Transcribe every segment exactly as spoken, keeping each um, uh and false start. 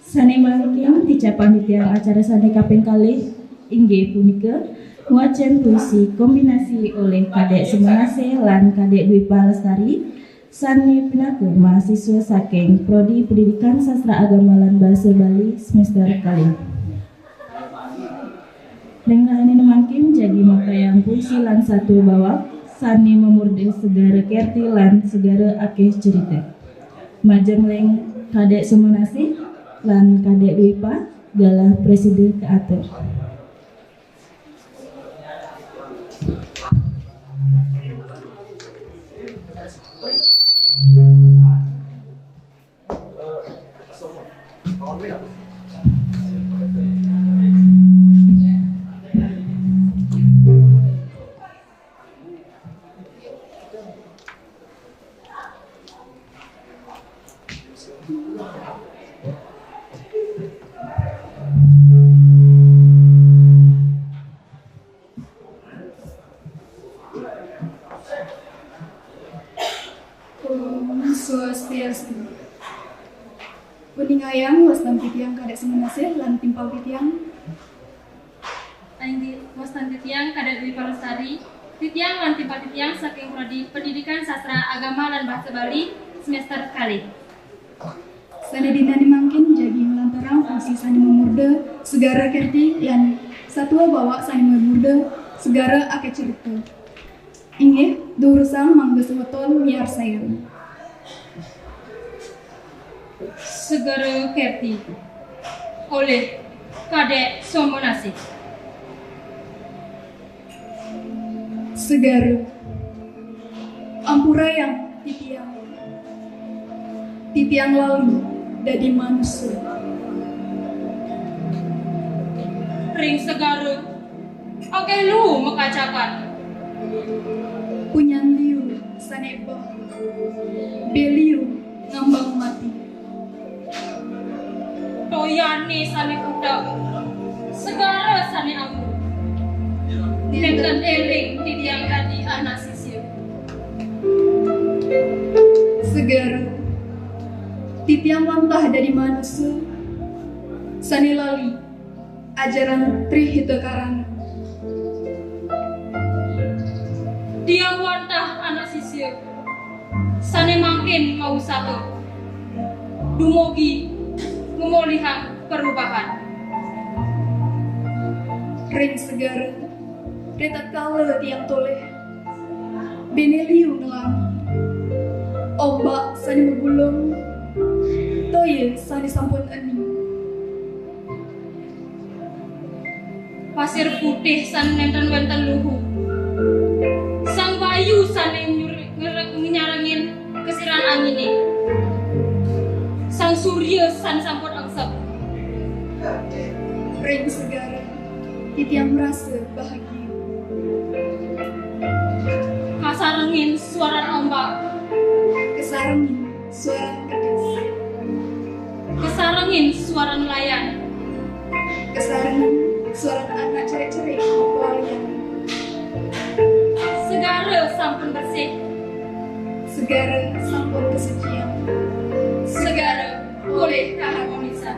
Sané mangkin, ticapang titiang acara sané kaping kalih inggih punika ngwacén puisi kombinasi olih Kadék Sumanasih lan Kadék Dwi Palestari, sané pinaka mahasiswa saking Prodi Pendidikan Sastra Agama lan Basa Bali semester kalih. Ring rahinané mangkin jagi makayang puisi lan satua bawak sané mamurda Segara Kerti lan Segara Akéh Cerita. Majeng ring Kadék Sumanasih lan Kadék Dwipa, galah prasida kaatur. Om Swastiastu. Uningayang wastan titiang Kadék Sumanasih lan timpal titiang. Inggih, wastan titiang Kadék Dwi Palestari, titiang lan timpal titiang saking Prodi Pendidikan Sastra Agama lan Bahasa Bali semester kalih. Sané dinané mangkin jagi nglanturang puisi sané mamurda Segara Kerti lan satua bawak sané mamurda Segara Akéh Cerita. Inggih, durusang mangda semeton miarsayang. Segara Kerti olih Kadék Sumanasih. Segara, ampurayang titiang. Titiang lali dadi manusa. Ring segara, akéh luung makacakan. Punyan liu sané bah, bé liu ngambang mati. Toyané sané kuta, segara sané ambu. Nénten éling titiang dadi anak sisia. Segara, titiang wantah dadi manusa sané lali ajaran Tri Hita Karana. Tiang wantah anak sisia sané mangkin mausaha dumugi ngamolihang perubahan. Ring segara, ritatkala tiang tolih, béné liu ngelangi. Ombak sané magulung, toya sané sampun eni. Pasir putih sané nénten wénten luhu. Sang bayu sané nyur-, ngere-, nyarengin kesiran anginé. Sang surya sané sampun angsep. Ring segara, titiang merasa bahagia. Kasarengin suaran ombak. Kasarengin suaran kedis. Kasarengin suaran layan. Kasarengin suaran anak cerik-cerik mapawalian. Segara sampun bersih. Segara sampun kesucian. Segara polih kaharmonisan.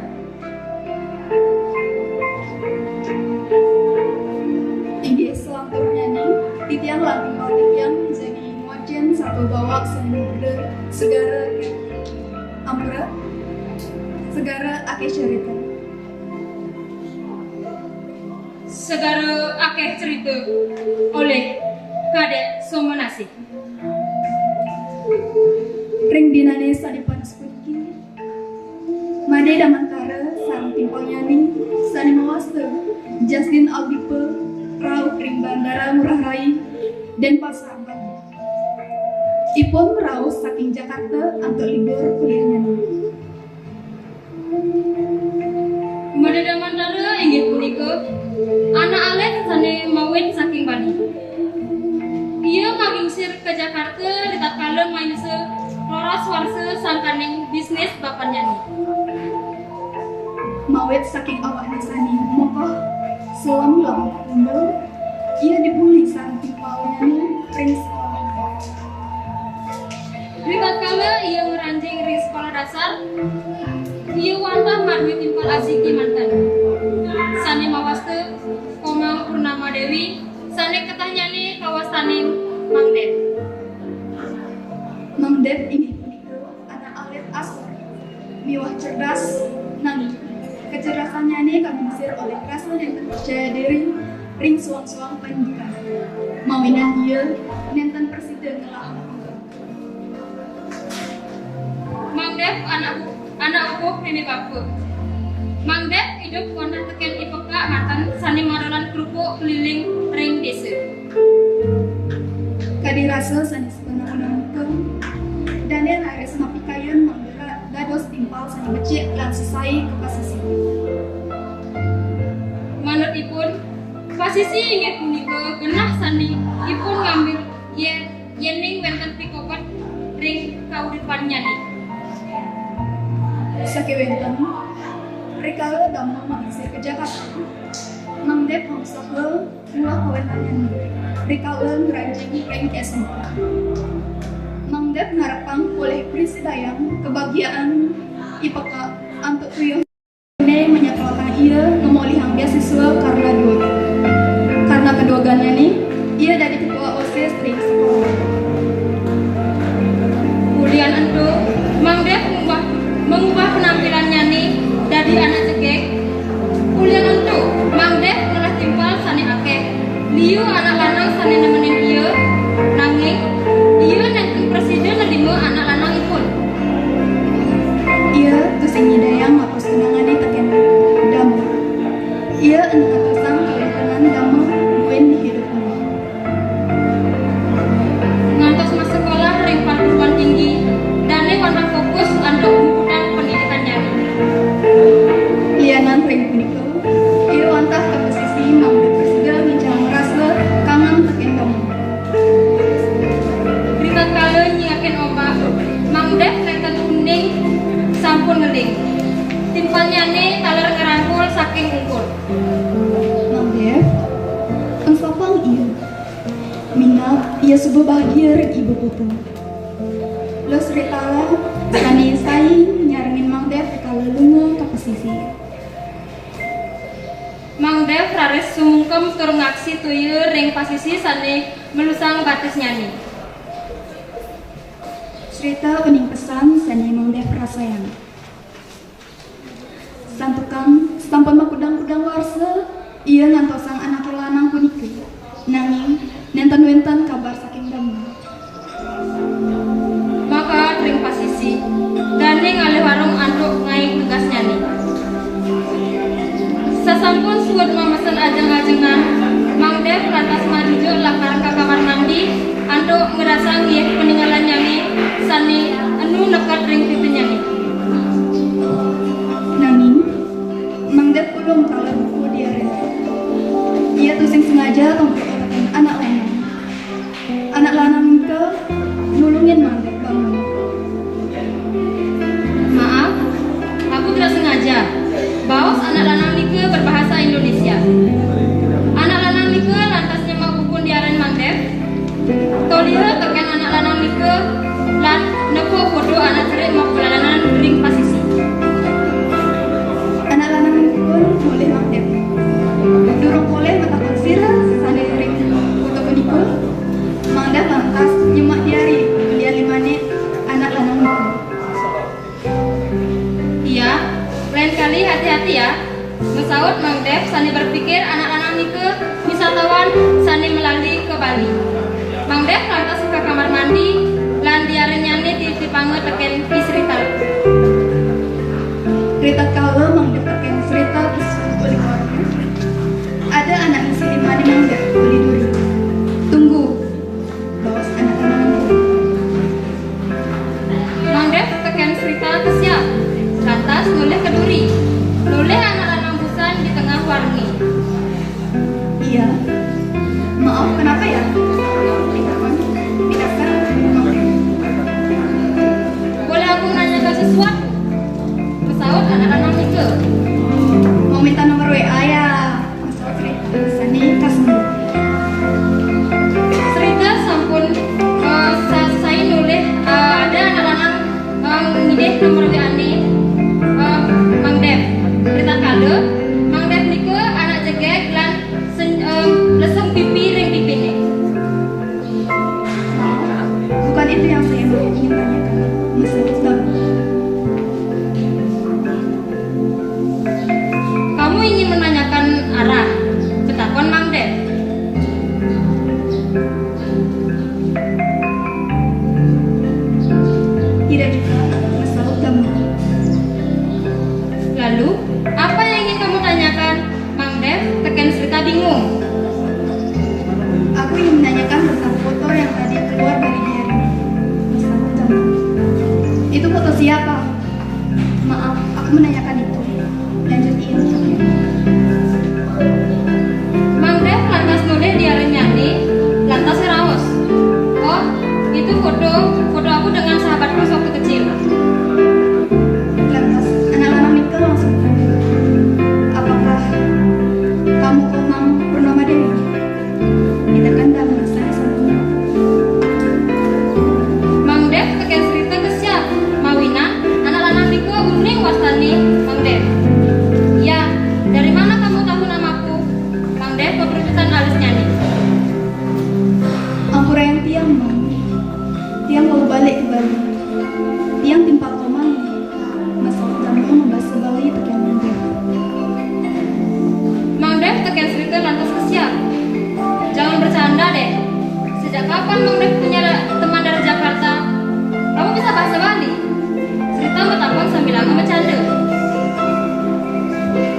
Inggih, selanturnyané titiang lan timpal titiang jagi ngwacén satua bawak sané murda Segara Akéh. Ampura, Segara Akéh Cerita. Segara Akéh Cerita olih Kadék Sumanasih. Ring dinané sané panas puniki, Madé Damantara sareng timpalnyané sané mawasta Justin Aldipa rauh ring Bandara Ngurah Rai, Denpasar, Bali. Ipun rauh saking Jakarta antuk libur kuliahnyané. Anak alit sané mawit saking Bali. Ia magingsir ka Jakarta ritatkala mayusa roras warsa sangkaning bisnis bapannyané. Mawit saking awakné sané mokoh selem lan undul, ia dipulih sareng timpalnyané ring sekolah. Ritatkala ia ngranjing ring sekolah dasar, ia wantah madué timpal asiki manten. Sané mawasta Komang Purnama Déwi, sané ketahnyané kawastanin Mang Dép. Mang Dép inggih punika anak alit asor miwah cerdas, nanging kecerdasannyané kagingsir olih rasa nénten percaya diri ring soang-soang pandidikan. Mawinan ia nénten prasida ngelah Mang Dép anak, anak ubuh mémé bapa. Mang Dép idup wantah tekén I Pekak manten sané madolan krupuk keliling ring désa. Kadi rasa sané sapanahun punika, dané raris mapikayun mangda dados timpal sané becik lan sesai ka pasisi. Manut ipun, pasisi inggih punika genah sané ipun ngambil yén yéning wénten pikobet ring kauripannyané. Sakéwanten, rikala dama mangisir ka Jakarta, Mang Dép mangsaka ngulah kawéntenannyané rikala ngranjing ring S M A. Mang Dép ngarepang polih prisidayang kabagian I Pekak antuk tuyuh né manyakelakang ia ngamolihang beasiswa karna dueg. Karna kaduegannyané, ia dadi ketua OSIS ring sekolah. Ulian ento, Mang Dép ngubah, mengubah penampilannyané dadi anak jegég. Ulian ento, Mang Dép ngelah timpal sané akéh. Liu anak lanang sané nemenin ia, nanging ia nénten prasida nerima anak lanangipun. Ia tusing nyidayang ngapus kenangané tekén dama. Ia enu ngatosang kawéntenan dama buin di hidupné. Ngantos masekolah ring perguruan tinggi, dané wantah fokus antuk muputang pendidikannyané. Lianan ring punika, ia wantah ka pasisi mangda prasida ngincang rasa kangen tekén dama. Ritatkala nyingakin ombak, Mang Dép nénten uning sampun ngeling. Timpalnyané taler ngrangkul saking ungkur. Mang Dép, pang sapang ia. Minab ia suba bahagia ring ibu putu. Luh Sri Tala, sané sai nyarengin Mang Dép rikala lunga ka pasisi. Mang Dép raris sumungkem tur ngaksi toya ring pasisi sané melusang batisnyané. Srita uning pesan sané Mang Dép rasayang. Santukan sampun makudang-kudang warsa, ia ngantosang anaké lanang punika. Nanging, nénten wénten kabar saking dama. Makaat ring pasisi, dané ngalih warung antuk ngaé tugasnyané. Sasampun suud mamesen ajeng-ajengan, Mang Dép lantas majujuk lakar ka kamar mandi antuk ngrasang yéh paningalannyané sané enu neked ring pipinnyané. Nanging, Mang Dép ulung taler buku diaré. Ia tusing sengaja tongkol uletan anak lanang. Anak lanang nika nulungin Mang Dép bangun. Maaf, aku tidak sengaja. Baos anak lanang nika berbahasa Indonesia. Anak lanang nika lantas nyemak buku diaré Mang Dép. Toliha tekén anak lanang nika lan nepuk foto anak cerik mapalalanan ring pasisi. Anak lanang nika pun polih Mang Dép. Durung polih matakon sira sané ring foto punika, Mang Dép lantas nyemak diari lian limané anak lanang nika. Iya, lain kali hati-hati ya, masaut Mang Dép sané berpikir anak lanang nika wisatawan sané malali ka Bali. Mang Dép lantas ka kamar mandi, lan diarinyané titipanga tekén I Srita. Ritatkala Mang Dép tekén Srita tusing uli warung, ada anak ngisi limané Mang Dép uli duri. Tunggu, baos anak lanang. Mang Dép tekén Srita kesiab, lantas nolih ka duri. Nolih anak lanang busan di tengah warungé. Nomor W A-né, eh, Mang Dev. Ritatkala Mang Dev nika anak jegég lan sen-, eh, lesung pipi ring pipiné. Maaf, bukan itu yang saya ingin tanyakan. Mas Agus Bang. Kamu ingin menanyakan arah? Ketakon Mang Dev. Tidak juga, Mas Saud Gambang. Lalu, apa yang ingin kamu tanyakan? Mang Dev tekén Srita bingung. Aku ingin menanyakan tentang foto yang tadi keluar dari diarinya. Mas Saud Gambang. Itu foto siapa? Maaf, aku menanyakan itu. Lanjutin. Mang Dev lantas nolih diarenyané, lantas ngraos, "Oh, itu foto, foto aku dengan sahabatku sewaktu kecil." Lantas, anak lanang nika langsung bertanya, "Apakah kamu Komang Purnama Dewi?" Kita kan dah merasa sempurna. Mang Dev tekén Srita kesiab, mawinan anak lanang nika uning wastané Mang Dev. "Ya, dari mana kamu tahu namaku?" Mang Dev peperucutan alisnyané. Ampurayang tiang, Mang. Tiang mau balik ke Bali. Tiang timpal Komang. Mas Saud Gambang mabasa Bali tekén Mang Dev. Mang Dev tekén Srita lantas kesiab. "Jangan bercanda deh. Sejak kapan Mang Dev punya ra-, teman dari Jakarta? Kamu bisa bahasa Bali?" Srita matakon sambilanga macanda.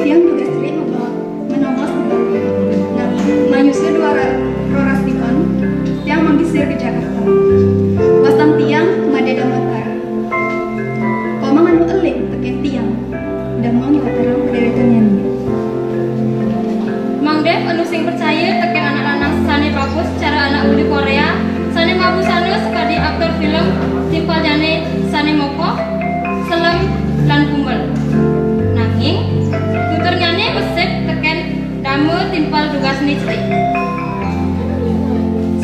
Tiang juga sering membawa menongos di Bali. Nah, manyusu dua ra-, roras tiban, tiang manggisir ke Jakarta. Wastan tiang Madé Damatar. Komang anu eling tekén tiang, damang latarang padéwékannyané. Mang Dev anu sing percaya tekén anak lanang sané bagus cara anak buli Koréa, sané mabusana sakadi aktor film timpalnyané sané mokoh, selem, lan kumbel. Nanging, tuturnyané besik tekén Dama timpal dugasné cerik.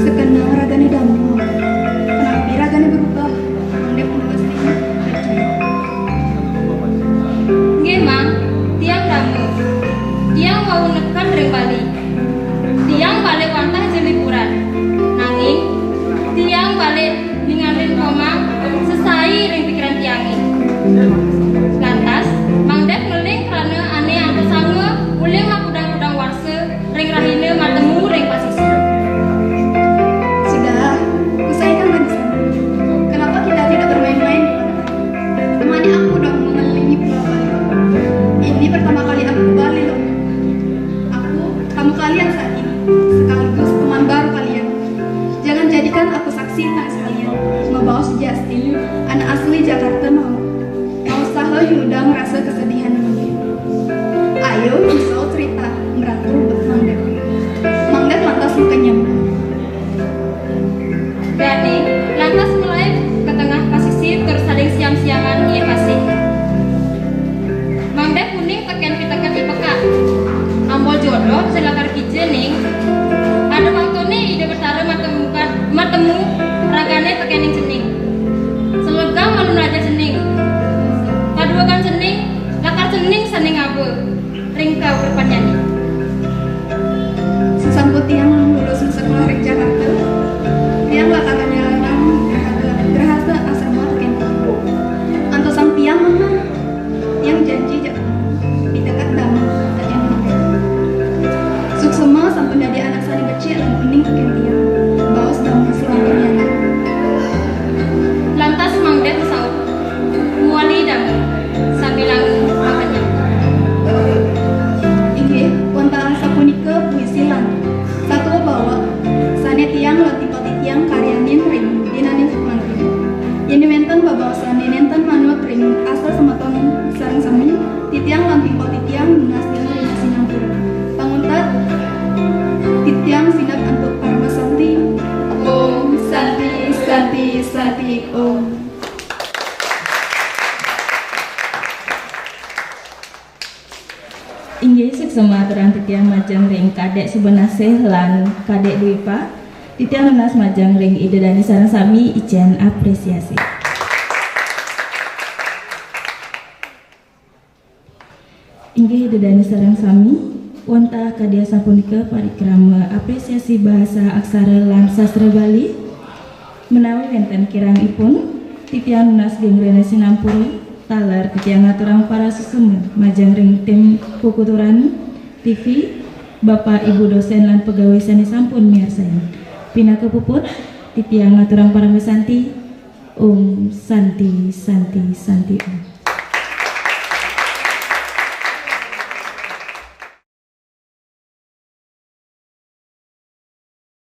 Sekenang ragané Dama, kenapi ragané berubah? Mang Dev mesti percaya. Nggih, Mang, tiang Dama. Tiang wau neked ring Bali. Tiang balik wantah jero liburan. Nanging, tiang balik ningalin Komang sesai ring pikiran tiangé. Lantas, Mang Dev ngeling krana ané antosanga uling makudang-kudang warsa ring rahina matemu ring pasisir. Sudah, usahaikan lagi sana. Kenapa kita tidak bermain-main di pantai? Temani aku dong mengelilingi Pulau Bali. Ini pertama kali aku ke Bali loh. Aku tamu kalian saat ini, sekaligus teman baru kalian. Jangan jadikan aku saksi tangis kalian. Mabaos Justin, anak asli Jakarta mau. Mau saha nyuudang rasa kesedihan mungkin. Ayo, misaut cerita, merangkul Mang Dev. Mang Dev lantas makenyem. Dané lantas malaib ka tengah pasisir tur saling siam-siaman ngiih pasih. Mang Dev uning tekén piteket I Pekak. Ampoh jodoh sing lakar kija ning. Ada waktuné Ida Betara matemukan, matemu ragané tekéning cening. Selegang malu mlajar cening. Paduegan cening, lakar cening sané ngaba ring kauripannyané. Sasampun tiang lulus sekolah ring Jakarta, tiang lakar nyarengin grahasa, grahasa asrama tekén. Antosang tiang, Mang, nah. Tiang janji jak piteket Dama tekén Mang Dev. Suksma sampun dadi anak sané becik lan uning tekén tiang. Baos Dama salanturnyana. Lantas Mang Dev masaut, "Muali Dama, sambilanga makenyem." Inggih, wantah sapunika puisi lan satua bawak sané tiang lan timpal titiang karyanin ring dinané mangkin. Yén wénten babaosané nénten manut ring asa semeton sareng sami, titiang lan timpal titiang nunas ring sinampura. Panguntat, titiang sineb antuk parama santi. Om Santi, Santi, Santi, Om. Inggih, suksma aturang titiang majeng ring Kadék Subanasih lan Kadék Dwipa. Titiang nunas majeng ring Ida Dané sareng sami, icén apresiasi. Inggih, Ida dané sareng sami, wantah kadi asapunika parikrama apresiasi bahasa aksara lan sastra Bali. Menawi wénten kirangipun, titiang nunas geng rena sinampura, taler titiang ngaturang parasusuman majeng ring tim puputuran T V, Bapak Ibu dosen lan pegawai sané sampun miarsayang. Pinaka puput, titiang ngaturang paramasanti. Om Santi, Santi, Santi.